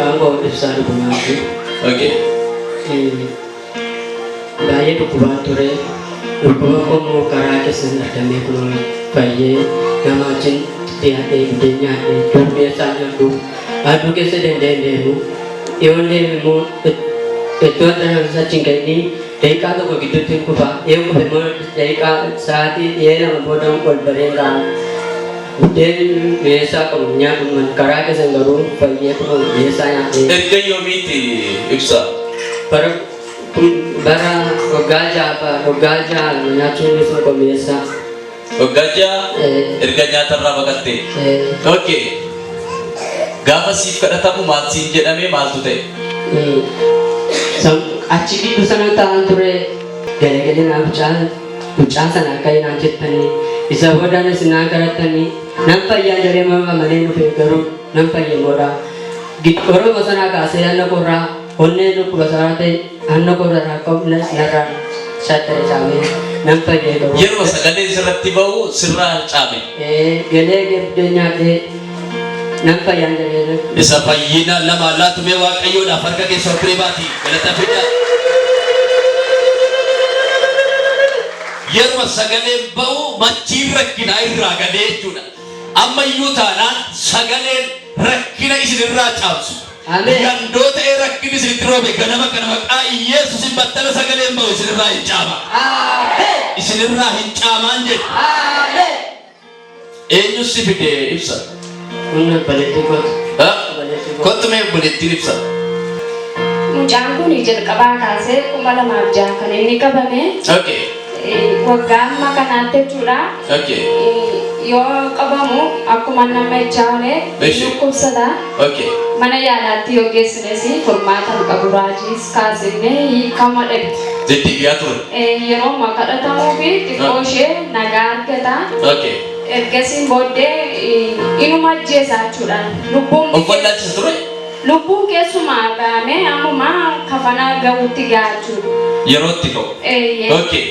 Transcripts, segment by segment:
Maqaan koo Ibsaa Dhugumaati. Okay. Baay'ee dhukkubaa ture. Dhukkuba koo immoo karaa keessan argamee kunoo fayyee nama wajjin dhiyaadhee buddeen nyaadhee dur mi'eessaa nyaadhu. Aduu keessa danda'ee hin deemu. Yoon deeme immoo iddoo adda achi hin ga'iin daqiiqaa tokko gidduutti hin kufa. Yoo kufe immoo daqiiqaa sa'aatii dhiyee lama booda ol bareen ga'a. Buddeen mi'eessaa qabu hin nyaadhu. Karaa keessan garuu fayyee kunoo mi'eessaa nyaadhee. Erga yoomiiti Ibsaa? Bara bara waggaa ja'a waggaa ja'a nyaachuun sun koo mi'eessaa. Waggaa 6 erga nyaatarraa baqatte. Okay. Gaafa siif kadhatamu maal siin jedhame, maaltu ta'e? Achi gidduu sana taa'an ture, galagalee naa mucaan mucaan sana akka naan jettanii isa boodaanis naan kadhattanii nan fayyaa jedhee amanee dhufe, garuu nan fayye moodha. Oromoo sanaa kaasee hanna qorraa onneen dhukkuba isaa ta'e hanna qorraa narraa shattare caamee nan fayyee garuu. Yeroo sagaleen sirratti ba'u sirraa caame. Galee buddeen nyaadhee nan fayyaan jedhee. Isa fayyina nama laatumee Waaqayyoodhaaf harka keessa ol baati galata fidaa. Yeroo sagaleen ba'u machiin rakkinaa irraa galee jechuudha. Ammayyuu taanaan sagaleen rakkina isin irraa caamsu. Ameen. Yandoo ta'ee rakkinni isinitti roobe ganama kana maqaa Iyeesuusin battala sagaleen ba'u isinirraa hin caama. Ameen. Isinirraa hin caamaan jedhu. Ameen. Eenyu si fide, Ibsa? Kun obboleettii kooti. Ha? Obboleettii kooti. Kottu mee, obboleettiin Ibsa. Mucaan kun jalqabaa kaasee 2006 kan inni qabame. Waggaa amma kanaatti jechuudha. Yoo qabamu akkuma nama jechaa oole dhukkubsata. Mana yaalaatti yoo geessines furmaata hin qabu, raajiis kaasnee hiikama dhabe. Deddeebi'aa ture. Yeroo kadhatamuu fi xiqqoo ishee nagaa argata. Ergasiin booddee inuma ajjeesaa jechuudhaan lubbuun Of wallaalchisa ture. Lubbuun keessumaa ga'amee ammuma kafanaa ga'utti ga'a jechuudha. Yerootti ka'u. Eeyyee.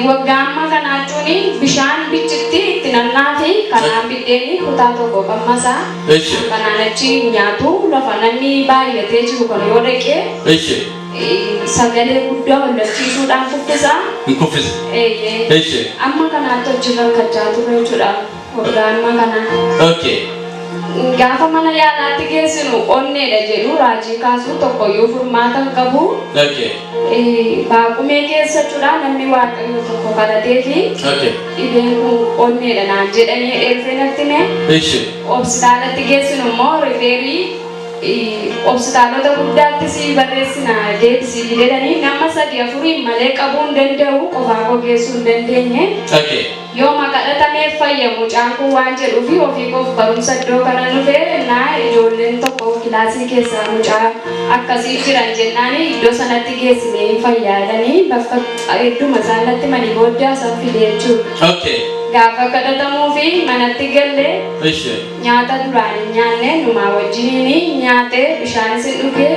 Waggaa amma kanaa jechuun bishaan bichitti itti nannaa fi kanaan biddeeni kutaa tokko qammasaa. Kanaan achi nyaatu, lafa namni baay'atee jiru kana yoo dhaqee sagalee guddaa hollachiisuudhaan kuffisa. Hin kuffisa. Eeyyee. Amma kanaatti hojii rakkachaa ture jechuudha waggaa amma kanaa. Gaafa mana yaalaatti geessinu onneedha jedhu, raajii kaasuu tokkoyyuu furmaata hin qabu. Baaqumee keessa jechuudha namni Waaqayyo tokko kadhatee fi dhibeen kun onneedha naan jedhanii dheerfee natti hime. Hospitaalatti geessinu immoo refer hospitaalota guddaatti si barreessina deebisii jedhanii nama sadi afuriin malee qabuu hin danda'u, qofaa koo geessuu hin dandeenye. Yooma kadhatameef fayya mucaan kun waan jedhuufi ofii koof barumsa iddoo kana dhufe naa ijoolleen tokko kilaasii keessaa mucaa akkasii jiran jennaani iddoo sanatti geessinee hin fayyaadanii bakka hedduma isaan natti manii booddee asan fide jechuudha. Gaafa kadhatamuu fi manatti galle nyaata duraan hin nyaanne numaa wajjiniin nyaate, bishaanis hin dhuge.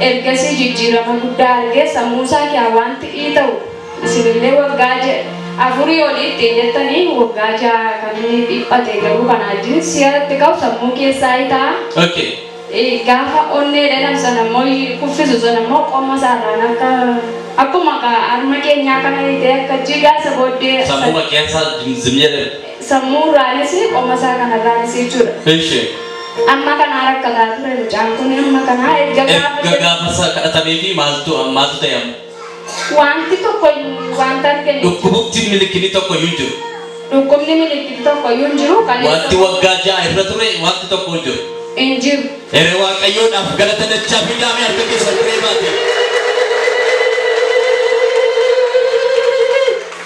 Ergasii jijjiirama guddaa argee sammuu isaa kiyaa wanti dhiita'u isinillee waggaa 4 olii ittiin jettanii waggaa 6 kan inni dhiphate, garuu kana wajjin si'atti ka'u sammuu keessaa hitaa. Gaafa onnee dheeran sana immoo kuffisu sana immoo qoma isaarraan akka akkuma harma keenyaa kana hiitee akka jigaa isa booddee. Sammuu keessaa zim jedhame. Sammuu irraanis qoma isaa kanarraanis jechuudha. Amma kanaa rakkataa ture mucaan kun amma kanaa erga gaafa Erga gaafa isa kadhatamee fi maaltu maaltu ta'e amma? Wanti tokko wanta argame. Dhukkubukti milikinni tokko iyyuu hin jiru. Dhukkubni milikkiti tokko iyyuu hin jiru. Wanti waggaa 6 irra ture wanti tokko hin jiru. Hin jiru. Ere Waaqayyoodhaaf galata dachaa fidaame harka keessa turee baate.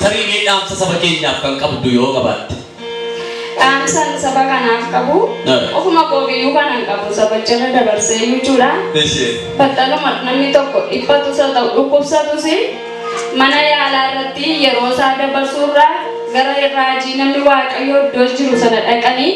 Tarii mee dhaamsa saba keenyaaf kan qabdu yoo qabaatte. Dhaamsan saba kanaaf qabu ofuma koofiyyuu kanan qabu sabacharra dabarsee jechuudha. Battaluma namni tokko dhiphatus haa ta'u dhukkubsatus mana yaalaa irratti yeroo isaa dabarsuurraa gara raajii namni Waaqayyoo iddoo jiru sana dhaqanii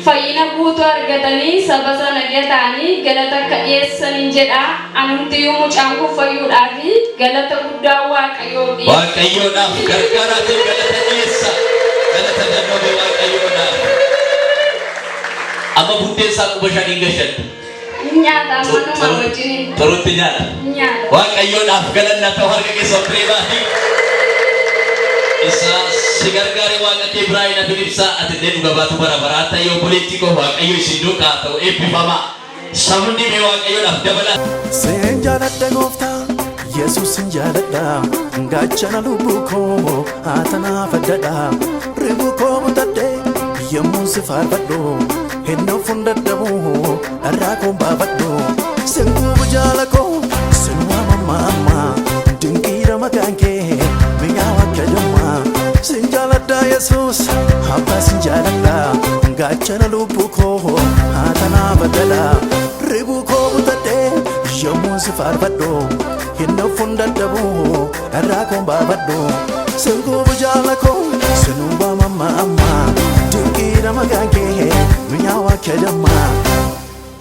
fayyina guutuu argatanii saba sana ta'anii galata akka dhiyeessaniin jedha. Anumtiyyuu mucaan kun fayyuudhaaf galata guddaa Waaqayyoo dhiyeessa. Waaqayyoodhaaf gargaaraatiin galata dhiyeessa. Galata dannoome Waaqayyoodhaaf. Amma buddeen isaa quba shaniin gashatte. Nyaata ammanuma wajjiniin. Xurutti nyaata. Nyaata. Waaqayyoodhaaf galanna ta'u harka keessa ol baati. Isa si gargaare Waaqa kee biraa hin hafin ibsaa ati illee dhuga baatu bara baraa ta'e obboleettii koo Waaqayyo isin duukaa ta'u eebbifamaa. Sabni mee Waaqayyoodhaaf dabala. Seen jaaladha gooftaa Yesuus sin jaaladha gaachana lubbuu koo haatanaaf addadha ribuu koo butadhe yommuun si faarfadhu hin ofuun dadhabu dharraa koon baafadhu sin guubu jaala koo sin waamamma amma dinqiidha maqaan kee mi'aawa akka dammaa sin jaaladha Yesuus abbaa sin jaaladha gaachana lubbuu koo haatanaaf addadha ribuu koo butadhe yommuun si faarfadhu hin ofuun dadhabu dharraa koon baafadhu sin guubu jaala koo sin waamamma amma dinqiidha maqaan kee mi'aawa akka dammaa.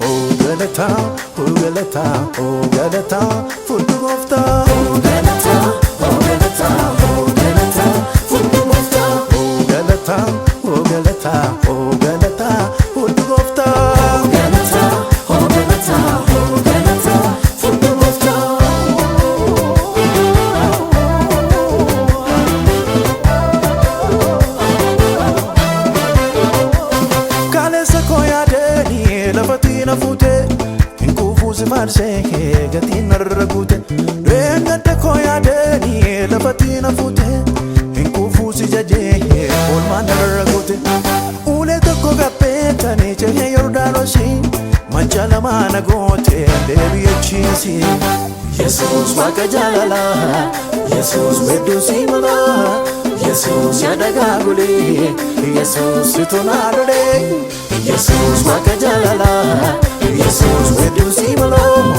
Oh galataa, oh galataa, oh galataa, fudhu gooftaa. Oh galataa, oh galataa, oh galataa, fudhu gooftaa. Oh galataa, oh galataa, oh galataa, fudhu gooftaa. Oh galataa, oh galataa, oh galataa, fudhu gooftaa. Kaleessa koo yaadanii lafatti na fuute hin kuufuu si faarsee gatiin narra guute. Dheengadda koo yaadanii lafatti na fuute hin kuufuu si jajee oolmaan narra guute. Ulee tokko gabbeetanii cehee Yordaanosi macha lamaa na goote deebi'achiisi. Yesuus Waaqa jaalalaa, Yesuus weedduu si malaa, Yesuus yaada gaagulee, Yesuus situ naa lolee. Yesuus Waaqa jaalalaa, Yesuus weedduu si malaa,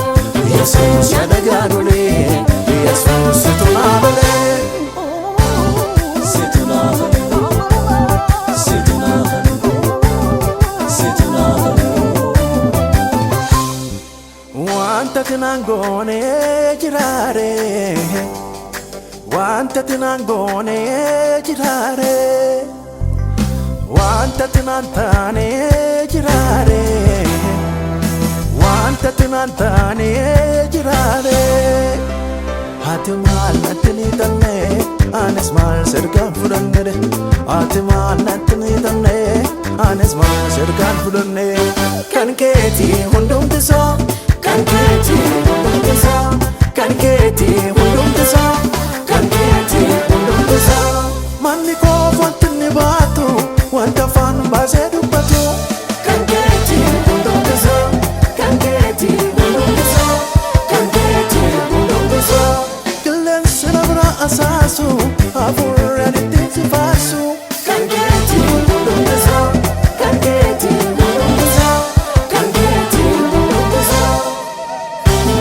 Yesuus yaada gaagulee, Yesuus situ naa lolee. Situ naa lolee. Situ naa lolee. Situ naa lolee. Wanta tinaan goone jiraare, wanta tinaan goone jiraare, wanta tinaan taane jiraare, wanta tinaan taane jiraare. Ati maal natti ni tanne, anis maal sirkaan fudhanne. Ati maal natti ni tanne, anis maal sirkaan fudhanne. Kan keetii hundumtuu.